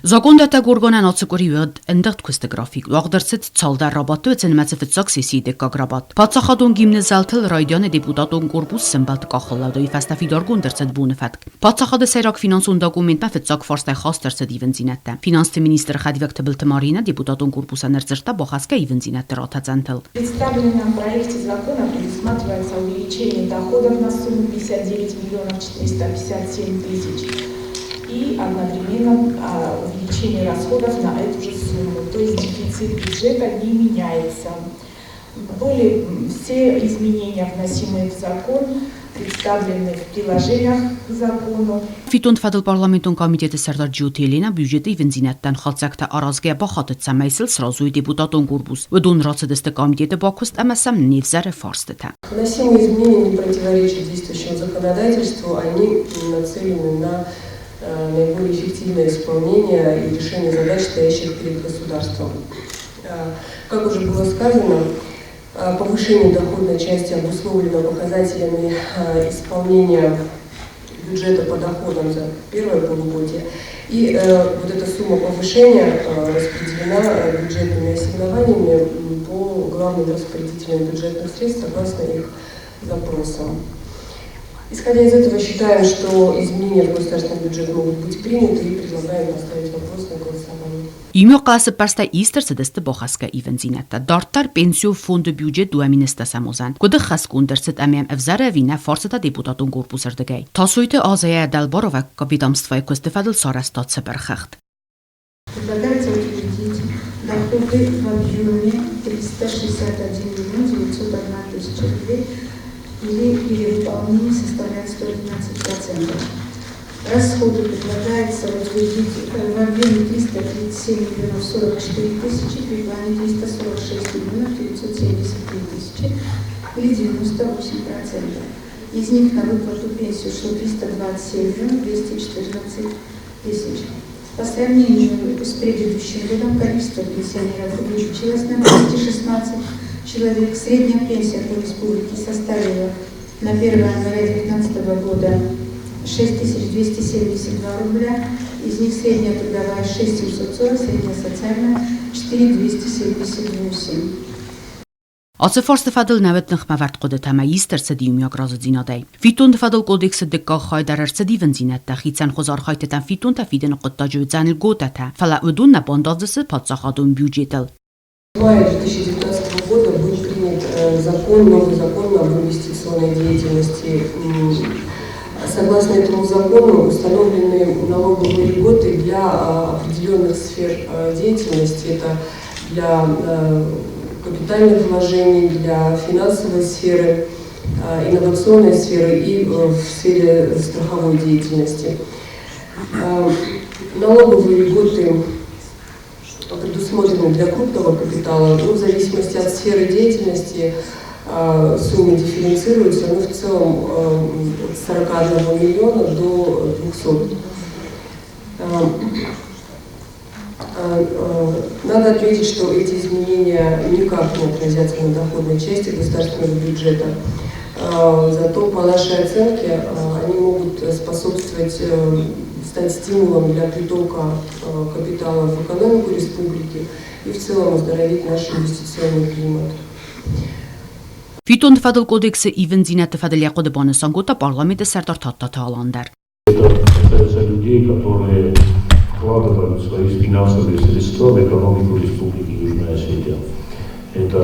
Закондӕттӕг органӕн ацы къуыри уыд ӕндыгъд куысты график. Уагъд ӕрцыд цалдӕр рабадты, уыцы нымӕцы фыццаг сессийы дыккаг рабадт. Паддзахадон гимны зӕлтыл райдианы депутатон корпус сӕмбӕлд къахыллӕудӕй фӕстӕ фидаргонд ӕрцыд боны фӕтк. Паддзахады сӕйраг финансон документмӕ фыццаг фарстӕй хаст ӕрцыд ивындзинӕдтӕ. Финансты министры хӕдивӕг Тыбылты Маринӕ депутатон корпусӕн ӕрдзырдта бахӕсгӕ ивындзинӕдты ратӕдзӕнтыл. В представленном проекте закона предусматривается увеличение доходов на сумму 59 миллионов 457 тысяч и одновременно увеличение расходов на эту же сумму. То есть дефицит бюджета не меняется. Были все изменения, вносимые в закон, представлены в приложениях к закону. Фиддонты фӕдыл парламентон комитеты сӕрдар Джиоты Еленӕ бюджеты ивындзинӕдтӕн хатдзӕгтӕ аразгӕйӕ бахатыд, цӕмӕй сыл сразы уой депутатон корпус. Уыдон рацыдысты комитеты бакуыст ӕмӕ сӕм не взӕры фарстытӕ. Вносимые изменения не противоречат действующему законодательству, они нацелены на наиболее эффективное исполнение и решение задач, стоящих перед государством. Как уже было сказано, повышение доходной части обусловлено показателями исполнения бюджета по доходам за первое полугодие. И вот эта сумма повышения распределена бюджетными ассигнованиями по главным распорядителям бюджетных средств согласно их запросам. Исходя из этого, считаем, что изменения в государственный бюджет могут быть приняты, и предлагаем поставить вопрос на голосование. Иумӕ хъӕлӕсӕппӕрстӕй ист ӕрцыдысты бахӕсгӕ ивындзинӕдтӕ. Дарддӕр пенсион фонды бюджет 2010 уыдзӕн. Куыд ӕххӕстгонд ӕрцыд ӕмӕ йӕм ӕвзӕр ӕви нӕ фарстытӕ депутатон корпусы рдыгӕй. Тасойты Азӕйӕ дӕлбаровӕг ведомствойы куысты фӕдыл сарӕзта цыбыр хыгъд. Предлагается утвердить доходы в объеме 361 миллион 901 тысяча рублей или перевыполнение составляет 112%. Расходы предлагается утвердить в объеме 337 миллионов 44 тысячи при плане 346 миллионов 973 тысячи или 98%. Из них на выплату пенсии ушло 327 миллионов 214 тысяч. По сравнению с предыдущим годом количество пенсионеров увеличилось на 216 человек. Средняя пенсия по республике составила на 1 января 2019 года 6272 рубля. Из них средняя трудовая 6740, средняя социальная 4278. Ацы фарсты фӕдыл нӕ уыд ныхмӕвӕрд хъуыдытӕ ӕмӕ ист ӕрцыд иумиаг разыдзинадӕй. Фиддонты фӕдыл кодексы дыккаг хай дӕр ӕрцыд ивындзинӕдтӕ, хицӕнхуыз архайдтытӕн фиддонтӕ фидыны хъуыддаджы уыдзӕн льготӕтӕ, фӕлӕ уыдон нӕ бандавдзысты паддзахадон бюджетыл. В мае 2019 года был принят закон, новый закон об инвестиционной деятельности. Согласно этому закону установлены налоговые льготы для определенных сфер деятельности. Это для капитальных вложений, для финансовой сферы, инновационной сферы и в сфере страховой деятельности. Налоговые льготы предусмотрены для крупного капитала, ну, в зависимости от сферы деятельности суммы дифференцируются, но в целом от 41 миллиона до 200. Надо отметить, что эти изменения никак не отразятся на доходной части государственного бюджета. Зато, по нашей оценке, они могут способствовать, стать стимулом для притока капитала в экономику республики и в целом оздоровить наш инвестиционный климат. Фиддонты фӕдыл кодексы ивындзинӕдты фӕдыл йӕ хъуыды банысан кодта парламенты сӕрдар Тадтаты Алан дӕр. Это касается людей, которые вкладывают свои финансовые средства в экономику Республики Южная Осетия. Это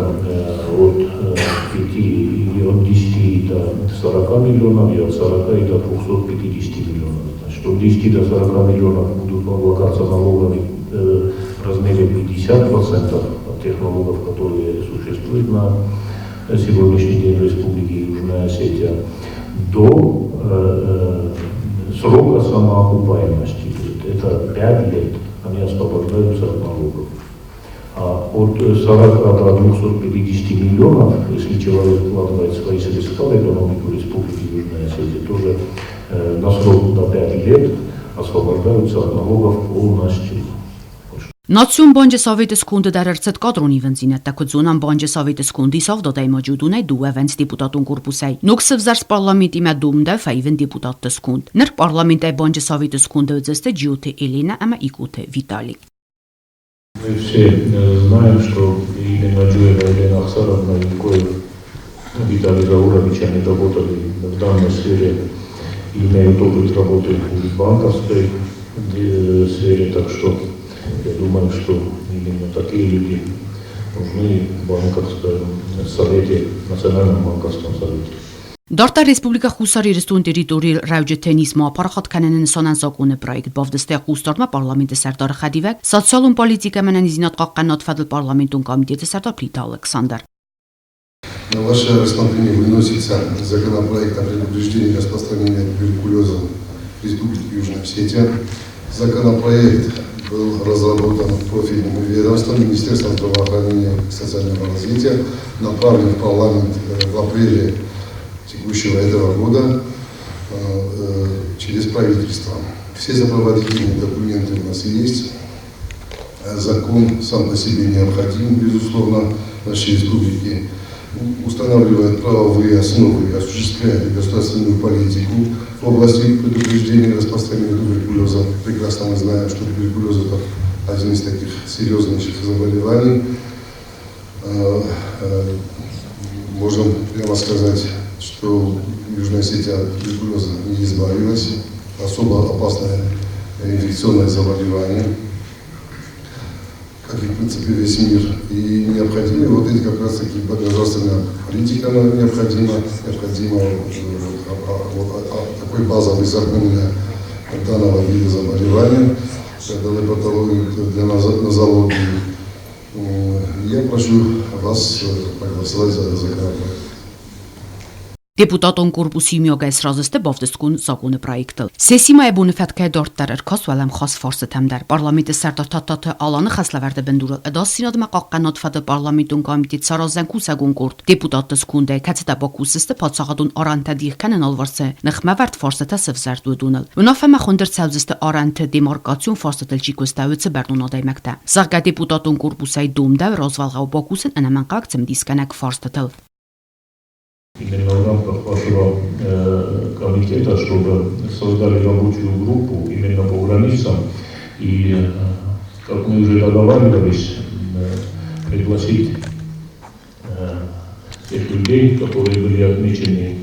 от 5 и от 10 до 40 миллионов и от 40 до 250 миллионов. Значит, от 10 до 40 миллионов будут облагаться налогами в размере 50% от тех налогов, которые существуют на сегодняшний день в Республике Южная Осетия, до срока самоокупаемости, это 5 лет, они освобождаются от налогов. А от 40 до 250 миллионов, если человек вкладывает свои средства в экономику Республики Южная Осетия, тоже на срок до 5 лет освобождаются от налогов полностью. Национ банджы советы сконды дӕр ӕрцыд кадрон ивындзинӕдтӕ. Куыд зонӕм, банджы советы сконды ис авд адӕймаджы, уыдонӕй дыууӕ вӕййынц депутатон корпусӕй. Ног сывзӕрст парламентимӕ домдӕ фӕивын депутатты сконд. Ныр парламентӕй банджы советы сконды уыдзысты Джиоты Еленӕ ӕмӕ Икъоты Витали. Мы все знаем, что именно Джиоева Елена Ахсаровна и Икоев Виталий Заурович, они работали в данной сфере, имеют опыт работы в банковской сфере, так что я думаю, что именно такие люди нужны в банковском совете, Национальном банковском совете. Дарддӕр Республикӕ Хуссар Ирыстоны территорийыл рӕуджыты низ ма апарахат кӕныны нысанӕн закъоны проект бавдыста хъусдардмӕ парламенты сӕрдары хӕдивӕг, социалон политикӕ ӕмӕ ӕнӕниздзинад хъахъхъӕнынады фӕдыл парламентон комитеты сӕрдар Плиты Алыксандр. На ваше рассмотрение выносится законопроект о предупреждении распространения туберкулеза в Республике Южная Осетия. Законопроект был разработан профильным ведомством Министерством здравоохранения и социального развития, направлен в парламент в апреле текущего этого года через правительство. Все сопроводительные документы у нас есть. Закон сам по себе необходим, безусловно, в нашей республике. Устанавливает правовые основы и осуществляет государственную политику в области предупреждения распространения туберкулеза. Прекрасно мы знаем, что туберкулез – это один из таких серьезнейших заболеваний. Можем прямо сказать, что Южная Осетия от туберкулеза не избавилась. Особо опасное инфекционное заболевание, как и в принципе весь мир. И необходимы вот эти как раз таки государственная политика необходима, необходимо вот такой базовый закон для данного вида заболевания, для данной патологии, для нозологии. Я прошу вас проголосовать за этот законопроект. Депутатон корпусы иумиагӕй сразы сты бавдыстгонд закъоны проектыл. Сесси ма йӕ боны фӕткӕй дарддӕр ӕркаст уӕлӕмхас фарстытӕм дӕр. Парламенты сӕрдар Тадтаты Аланы хӕслӕвӕрды бындурыл ӕдасдзинад ӕмӕ хъахъхъӕнынады фӕдыл парламентон комитет сараздзӕн кусӕгон къорд депутатты скондӕй, кӕцытӕ бакусдзысты паддзахадон арӕнтӕ дих кӕнын алыварсы ныхмӕвӕрд фарстытӕ цы взӕрд, уыдоныл. Уынаффӕмӕ хуынд ӕрцӕудзысты арӕнты демаркацион фарстытыл чи куыста, уыцы бӕрнон адӕймӕгтӕ. Зӕгъгӕ, депутатон корпусӕй домдӕуы развӕлгъау бакусын ӕнӕмӕнгхъӕуӕг цымыдисгӕнӕг фарстытыл. Именно в рамках вашего комитета, чтобы создали рабочую группу именно по границам и, как мы уже договаривались, пригласить тех людей, которые были отмечены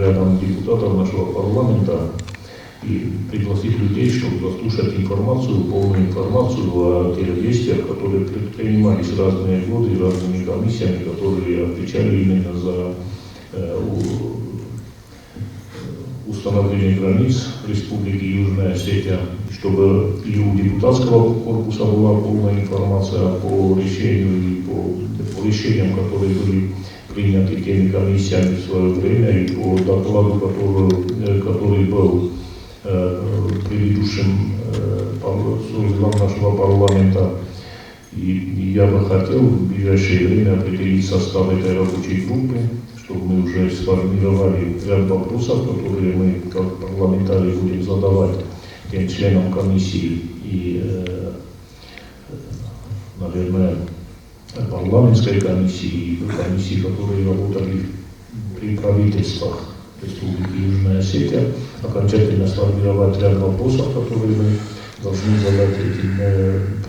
рядом депутатов нашего парламента, и пригласить людей, чтобы заслушать информацию, полную информацию о тех действиях, которые предпринимались разные годы разными комиссиями, которые отвечали именно за установление границ Республики Южная Осетия, чтобы и у депутатского корпуса была полная информация по решению и по решениям, которые были приняты теми комиссиями в свое время, и по докладу, который был предыдущим созывом нашего парламента. И я бы хотел в ближайшее время определить состав этой рабочей группы, чтобы мы уже сформировали ряд вопросов, которые мы как парламентарии будем задавать тем членам комиссии и, наверное, парламентской комиссии и комиссии, которые работали при правительствах Республики Южная Осетия, окончательно сформировать ряд вопросов, которые мы должны задать этим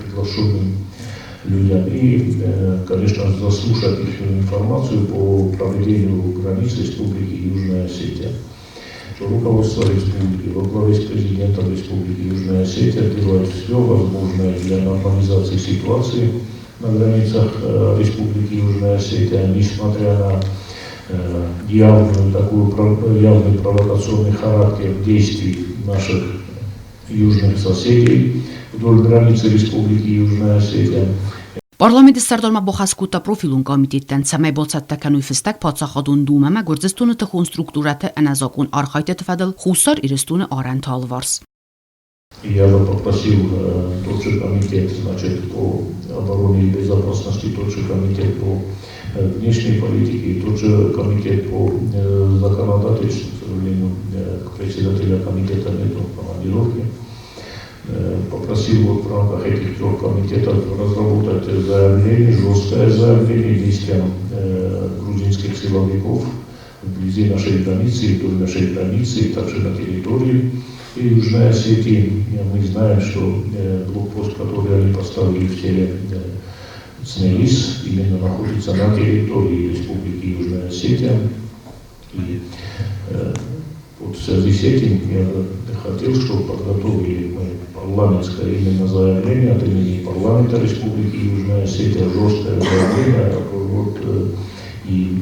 приглашенным людям и, конечно, заслушать их информацию по проведению границ Республики Южная Осетия. Что руководство республики во главе с президентом Республики Южная Осетия делает все возможное для нормализации ситуации на границах Республики Южная Осетия, несмотря на явный провокационный характер действий наших южных соседей вдоль границы Республики Южная Осетия. Парламенты сӕрдар ма бахӕс кодта профилон комитеттӕн, цӕмӕй бацӕттӕ кӕной фыстӕг Паддзахадон Думӕмӕ Гуырдзыстоны тыхон структурӕты ӕнӕзакъон архайдтыты фӕдыл Хуссар Ирыстоны арӕнты алыварс. Я бы попросил тот же комитет, значит, по обороне и безопасности, тот же комитет по внешней политике и тот же комитет по законодательству, к сожалению, председателя комитета нет в командировке. Попросил вот в рамках этих трех комитетов разработать заявление, жесткое заявление действиям грузинских силовиков вблизи нашей границы и вдоль нашей границы, и также на территории Южной Осетии. Мы знаем, что блокпост, который они поставили в селе Цнелис, именно находится на территории Республики Южная Осетия. И вот в связи с этим я хотел, чтобы подготовили мы парламентское именно заявление от имени парламента Республики Южная Осетия, жесткое заявление вот, и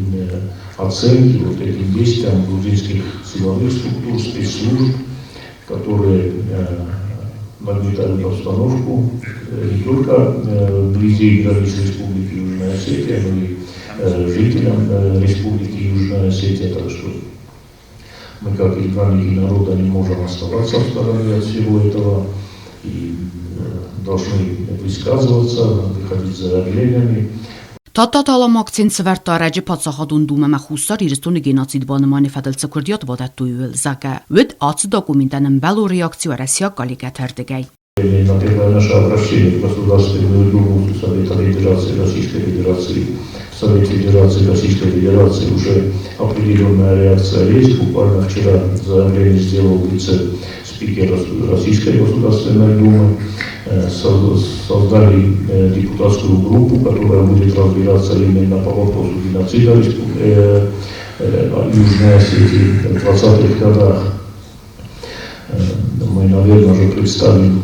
оценки вот этим действиям грузинских силовых структур, спецслужб, которые нагнетают обстановку не только вблизи границ Республики Южная Осетия, но и жителям Республики Южная Осетия. Так что мы, как избранники народа, не можем оставаться в стороне от всего этого и должны высказываться, выходить с заявлениями. Тата Таламакцин цвӕрдта ӕрӕджы Паддзахадон Думӕмӕ Хуссар Ирыстоны геноцид банымайыны фӕдыл цы куырдиат бадӕттой, ууыл, зӕгъгӕ, уыд ацы документӕн ӕмбӕлон реакци уӕрӕсейаг коллегӕты ӕрдыгӕй. На первое наше обращение в Государственную Думу Совета Федерации Российской Федерации, в Совет Федерации Российской Федерации уже определенная реакция есть. Буквально вчера заявление сделал вице-спикер Российской Государственной Думы. Создали депутатскую группу, которая будет разбираться именно по вопросу геноцида Южной Осетии в 20-х годах. Мы, наверное, же представим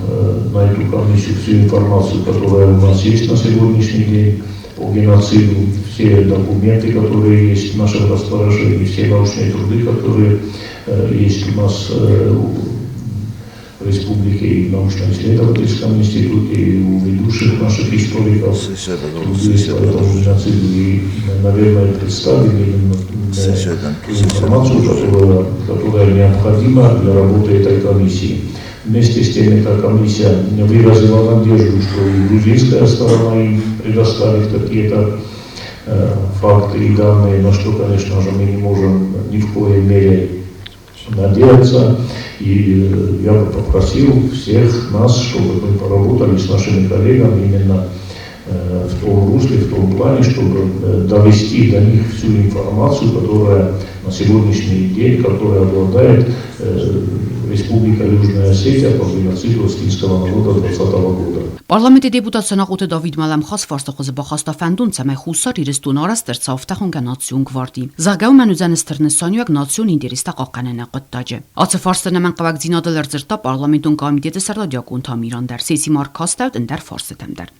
на эту комиссию всю информацию, которая у нас есть на сегодняшний день по геноциду, все документы, которые есть в нашем распоряжении, все научные труды, которые есть у нас в республике и в научно-исследовательском институте, и у ведущих наших историков, трудились по этому геноциду, и, наверное, представим именно ту информацию, которая необходима для работы этой комиссии. Вместе с тем, эта комиссия выразила надежду, что и грузинская сторона им предоставит какие-то факты и данные, на что, конечно же, мы не можем ни в коей мере надеяться. И я бы попросил всех нас, чтобы мы поработали с нашими коллегами именно в том русле, в том плане, чтобы довести до них всю информацию, которая на сегодняшний день, которая обладает Республика Южная Осетия по геноциду осетинского народа 2020 года. Парламенти депутат Սանաղութը Դավիթ Մալամխաս ֆարստախոզը բախաստա ֆանդուն ցամայ խուսար իրստուն արած տրցա ավտախունգա նացիոն գվարդի։ Զագաում անուզանս տրնսանյուակ նացիոն ինտերիստա ղաղկանենա ղտտաջը։ Ացը ֆարստը նման ყավագձինադը լրձրտա պարլամենտուն կոմիտետը սարդադյակ ունթամիրանդար։ Սեսի մարքաստավտ ընդար ֆարստը թեմդար։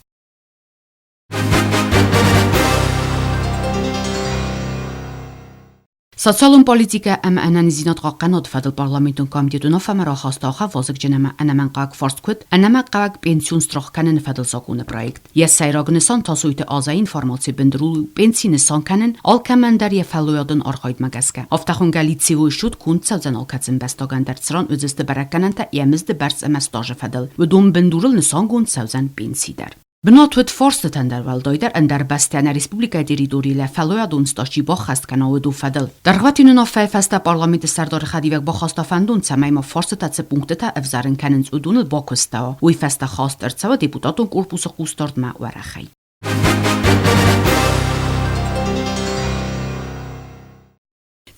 Սոցիալուն պոլիտիկա ըմ անանիզինատ ղաղկանոտ ֆադլ պարլամենտուն կոմիտետուն օֆամեր ախաստախա վազըկ ջնեմը անաման ղակ ֆարստքուտ անամա ղակ պենսիոն ստրոխկանեն ֆադլ զակունը պրոյեկտ։ Ես սայրագնսան տասույթը ազային ֆարմացի բնդրու պենսի նսանքանեն ալքամանդար եւ ֆալոյադն արխայդ մագասկա։ Ավտախունգալիցիվու շուտ կունցավձան ալքացն բաստագանդար ծրան ուձստը բարականանտա եմզդը բերց ըմաստաժը ֆադլ։ Ուդում բնդուրыл նսան կունցավձան պենսի դար։ Բնաթուտ ֆորստը թնդարվալ դոյդեր ընդարբաստյանը ռեսպուբլիկայի տերիտորիլը ֆալոյադուն ստաշի բոխաստ կանաուդու ֆադլ։ Դրղվատինունով ֆայֆաստա պարլամենտը սարդորը խադիվեք բոխաստաֆանդուն ցամայմա ֆորստը տացը պունկտը տա ըվզարն կանընց ուդունլ բոքստա ուй ֆաստա խաստերցավը դեպուտատուն կորպուսը կուստորդմա ուարախայ։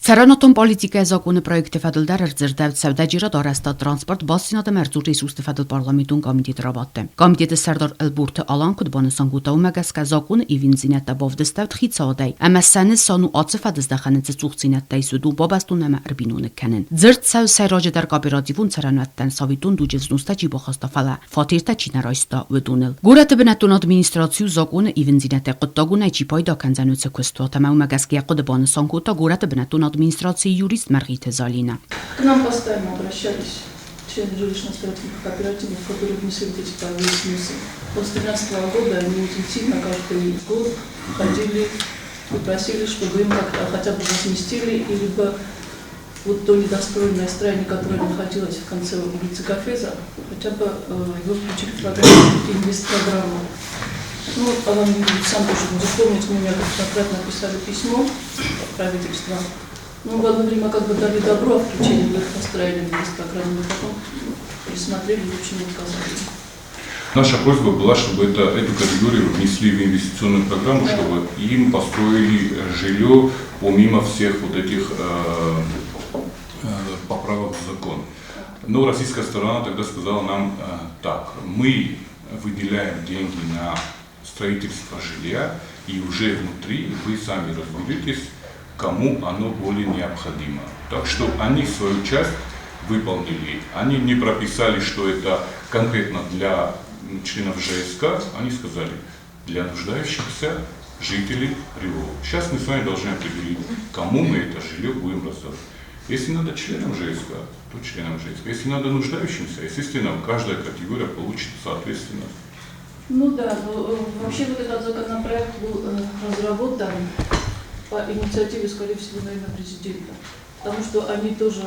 Ցարանոտոն պոլիտիկայի զակոնը պրոյեկտի ֆադլդար րձրդավ սավդաջիրա դարաստա տրանսպորտ բասինատը մերձուր ռեսուրսը ֆադլ պարլամենտուն կոմիտետ ռաբատտե։ Կոմիտետը սարդար ըլբուրթը ալանքուտ բանասանգուտա ումագասկա զակոնը իվինձինատա բովդստավ խիցադայ։ Ամասանը սանու ացը ֆադզդախանը ծծուղցինատա իսուդու բաբաստուն ամա րբինունը քանեն։ Ձրդ սավ սայրաջդար կոոպերատիվուն ցարանատտան սավիտուն դուջեզնուստա ջի բոխաստաֆալա ֆաթիրտա չինարայստա ուդունել։ Գորատը բնատուն ադմինիստրացիու զակոնը իվինձինատա կտտագունայ ջի պայդա կանձանուցը կստուատամա ումագասկի յակոդը բանասանգուտա գորատը բնատուն администрации юрист Маргита Залина. К нам постоянно обращались члены жилищно-строительных кооперативов, которые внесли эти взносы. Вот с 2013 года они интенсивно каждый год ходили и просили, чтобы им как-то хотя бы возместили, и либо вот то недостроенное строение, которое находилось в конце улицы Гафеза, хотя бы его включили в программу, инвестпрограмму. Ну вот Алан Юрьевич сам тоже будет помнить, мы неоднократно писали письмо в правительство. Ну, в одно время как бы дали добро о включении в их построение в программу, но потом пересмотрели и, в общем, отказались. Наша просьба была, чтобы эту категорию внесли в инвестиционную программу, чтобы им построили жилье помимо всех вот этих поправок в закон. Но российская сторона тогда сказала нам так: мы выделяем деньги на строительство жилья, и уже внутри вы сами разберитесь, кому оно более необходимо. Так что они свою часть выполнили. Они не прописали, что это конкретно для членов ЖСК, они сказали, для нуждающихся жителей Рио. Сейчас мы с вами должны определить, кому мы это жилье будем раздавать. Если надо членам ЖСК, то членам ЖСК. Если надо нуждающимся, естественно, каждая категория получит соответственно. Ну да, но вообще вот этот законопроект был разработан по инициативе, скорее всего, наверное, президента. Потому что они тоже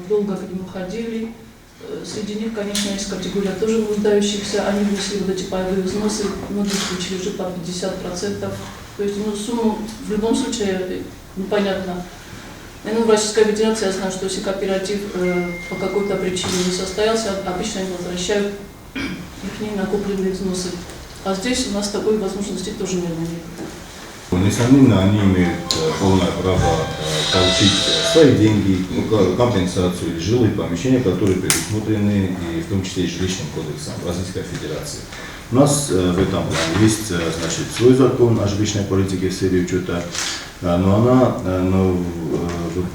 долго к нему ходили. Среди них, конечно, есть категория тоже нуждающихся. Они внесли вот эти паевые взносы, многие получили уже по 50%. То есть, ну, сумму в любом случае, ну, понятно. Ну, в Российской Федерации я знаю, что если кооператив по какой-то причине не состоялся, обычно они возвращают их накопленные взносы. А здесь у нас такой возможности тоже, наверное, нет. Несомненно, они имеют полное право получить свои деньги, компенсацию или жилые помещения, которые предусмотрены и в том числе и жилищным кодексом Российской Федерации. У нас в этом плане есть, значит, свой закон о жилищной политике в сфере учета, но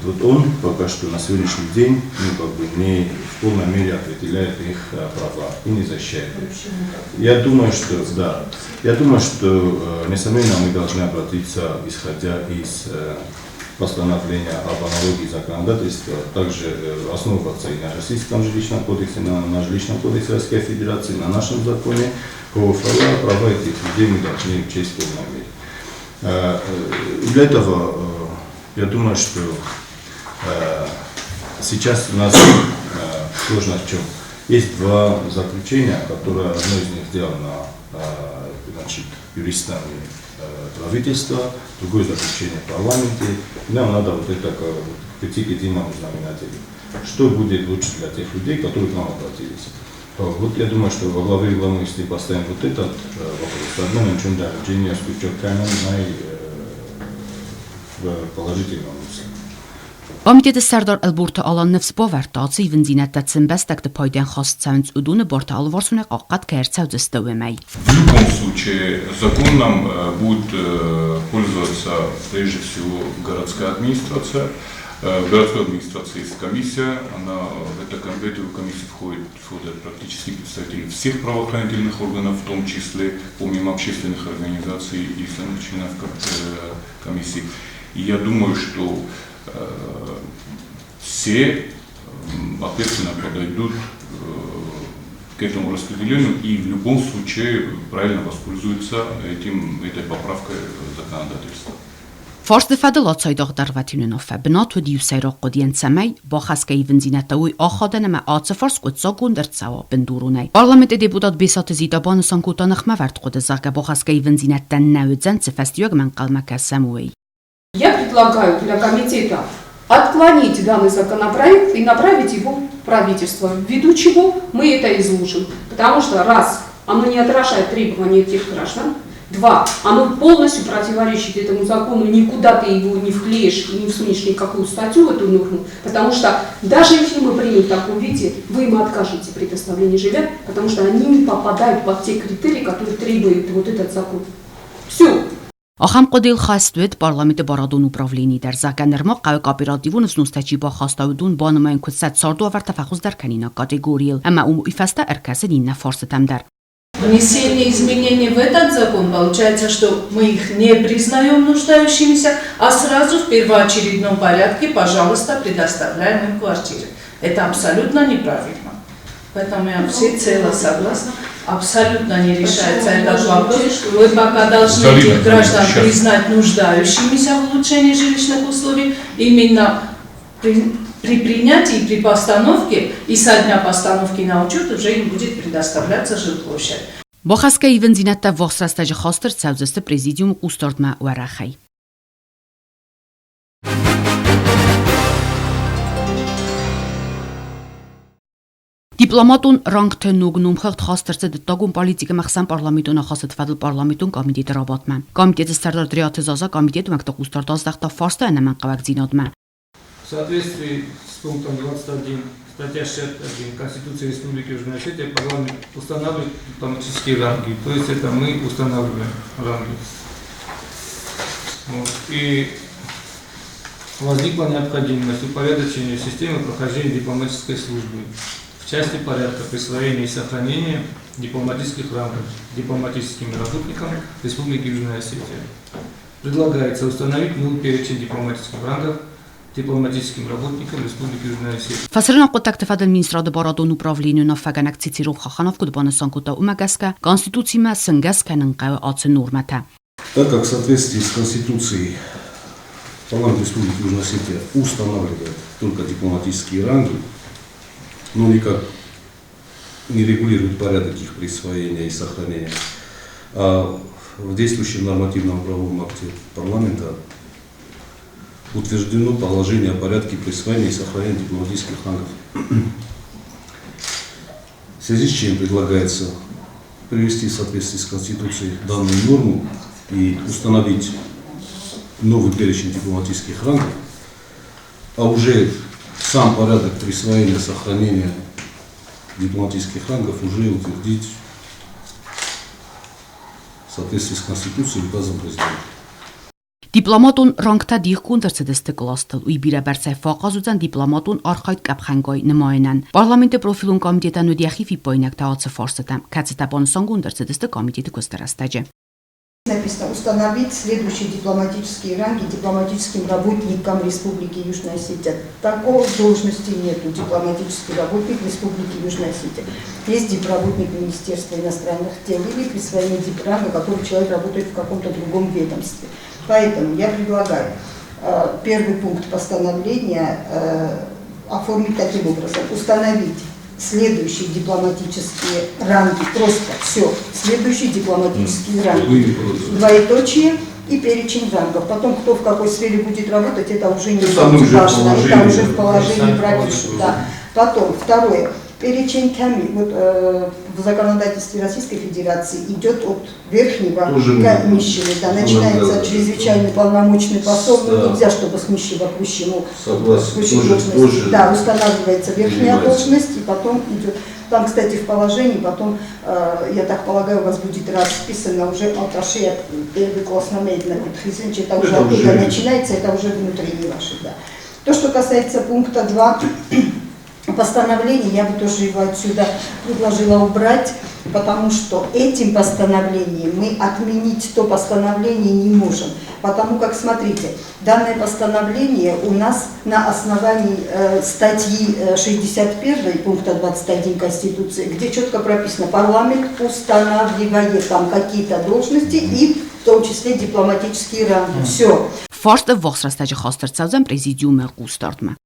вот он пока что на сегодняшний день, ну, как бы не в полной мере определяет их права и не защищает их. Я думаю, что да. Я думаю, что несомненно мы должны обратиться, исходя из постановления об аналогии законодательства, также основываться и на Российском жилищном кодексе, на жилищном кодексе Российской Федерации, на нашем законе. Права этих людей мы должны учесть в полной мере. Для этого, я думаю, что сейчас у нас сложность в чем? Есть два заключения, которые одно из них сделано, значит, юристами правительства, другое заключение в парламенте. И нам надо вот это прийти к единому знаменателю. Что будет лучше для тех людей, которые к нам обратились? Вот я думаю, что во главе угла, если поставим вот этот вопрос, одно на чем в положительном русле. Комитеты сӕрдар Ӕлборты Алан ныфс бавӕрдта, ацы ивындзинӕдтӕ цы ӕмбӕстӕгты пайдайӕн хаст цӕуынц, уыдоны бартӕ алыварсонӕй хъахъхъӕд кӕй ӕрцӕудзысты, уымӕй. В любом случае законом будет пользоваться прежде всего городская администрация. В городской администрации есть комиссия, в эту комиссию входят практически представители всех правоохранительных органов, в том числе помимо общественных организаций и самих членов комиссии. И я думаю, что все ответственно подойдут к этому распределению и в любом случае правильно воспользуются этой поправкой законодательства. Фарсты фӕдыл ацайдагъ дӕргъвӕтин уынаффӕ бынат уыд иу сӕйраг хъуыдыйӕн, цӕмӕй бахӕсгӕ ивындзинӕдтӕ уый ахадӕн ӕмӕ ацы фарст скъуыддзаггонд ӕрцӕуа бындуронӕй. Парламенты депутат Бесаты Зита банысан кодта ныхмӕвӕрд хъуыды, зӕгъгӕ, бахӕсгӕ ивындзинӕдтӕн нӕ уыдзӕн, цы фӕстиуӕгмӕ ӕнхъӕлмӕ кӕсӕм, уый. Я предлагаю для комитета отклонить данный законопроект и направить его в правительство, ввиду чего мы это изложим. Потому что, раз, оно не отражает требования тех граждан, два, оно полностью противоречит этому закону, никуда ты его не вклеишь и не всунешь никакую статью в эту норму, потому что даже если мы примем в таком виде, вы им откажете предоставлении жилья, потому что они не попадают под те критерии, которые требует вот этот закон. Все. Ахӕм хъуыдыйыл хӕст уыд парламенты барадон управлени дӕр, зӕгъгӕ, нырма хъӕуы кооперативон взностӕ чи бахаста, уыдон банымайын куыд сӕ цардуавӕртӕ фӕхуыздӕр кӕнинаг категорийыл ӕмӕ уый фӕстӕ ӕркӕсын иннӕ фарстытӕм дӕр. Внесение изменений в этот закон, получается, что мы их не признаем нуждающимися, а сразу в первоочередном порядке, пожалуйста, предоставляем им квартиры. Это абсолютно неправильно. Поэтому я всецело согласна. Абсолютно не решается этот вопрос. Мы пока должны этих граждан признать нуждающимися в улучшении жилищных условий. Именно при принятии, при постановке и со дня постановки на учет уже им будет предоставляться жилплощадь. Бахӕсгӕ ивындзинӕдтӕ ӕввахс рӕстӕджы хаст ӕрцӕудзысты президиумы хъусдардмӕ уӕрӕхӕй. Дипломатон рангты ног номхыгъд хаст ӕрцыд ӕддагон политикӕ ӕмӕ ӕхсӕнпарламентон ахастыты фӕдыл парламентон комитеты рабадтмӕ. Комитеты сӕрдар Дриаты Заза комитеты уӕнгты хъусдард аздӕхта фарста ӕнӕмӕнгхъӕуӕгдзинадмӕ. В соответствии с пунктом 21 статья 61 Конституции Республики Южная Осетия парламент устанавливает дипломатические ранги. То есть это мы устанавливаем ранги. Вот. И возникла необходимость упорядочения системы прохождения дипломатической службы в части порядка присвоения и сохранения дипломатических рангов дипломатическим работникам Республики Южная Осетия. Предлагается установить новый перечень дипломатических рангов дипломатическим работникам Республики Южная Осетия. Фӕсарӕйнаг хъуыддӕгты фӕдыл министрады барадон управленийы уынаффӕгӕнӕг Цицерон Хаханов куыд банысан кодта, уымӕ гӕсгӕ Конституцимӕ сӕнгӕс кӕнын хъӕуы ацы нормӕтӕ. Так как в соответствии с Конституцией Парламент Республики Южная Осетия устанавливает только дипломатические ранги, но никак не регулирует порядок их присвоения и сохранения, а в действующем нормативном правовом акте парламента утверждено положение о порядке присвоения и сохранения дипломатических рангов. В связи с чем предлагается привести в соответствии с Конституцией данную норму и установить новый перечень дипломатических рангов, а уже сам порядок присвоения, сохранения дипломатических рангов уже утвердить в соответствии с Конституцией и указом президента. Дипломатон рангтӕ дихгонд ӕрцыдысты къластыл, уый бирӕбӕрцӕй фӕахъаз уыдзӕн дипломатон архайд къӕпхӕнгай нымайынӕн. Парламенты профилон комитетӕн уыд йӕхи фиппаинӕгтӕ ацы фарстытӕм, кӕцытӕ банысангонд ӕрцыдысты комитеты куысты рӕстӕджы. Написано установить следующие дипломатические ранги дипломатическим работникам Республики Южная Осетия. Такого должности нету дипломатический работник Республики Южная Осетия. Есть дипработник Министерства иностранных дел или присвоение дипранга, который человек работает в каком-то другом ведомстве. Поэтому я предлагаю первый пункт постановления оформить таким образом. Установить следующие дипломатические ранги. Просто все. Следующие дипломатические ранги. Двоеточие и перечень рангов. Потом, кто в какой сфере будет работать, это уже не важно. Это уже в положении пропишут. Да. Потом, второе. Перечень ками. Вот, в законодательстве Российской Федерации идет от верхнего к низшему. Да, начинается чрезвычайно полномочный посол, но нельзя, чтобы с низшего к высшему. Согласен. Тоже, да, устанавливается верхняя должность, и потом идет. Там, кстати, в положении потом, я так полагаю, у вас будет расписано уже атташе первый класс на это уже оттуда начинается, это уже внутренние ваши, да. То, что касается пункта 2 постановления, я бы тоже его отсюда предложила убрать, потому что этим постановлением мы отменить то постановление не можем. Потому как, смотрите, данное постановление у нас на основании статьи 61 пункта 21 Конституции, где четко прописано, парламент устанавливает там какие-то должности и в том числе дипломатические ранги. Все. Фарст ввахс рӕстӕджы хаст ӕрцӕудзӕн президиумы хъусдардмӕ.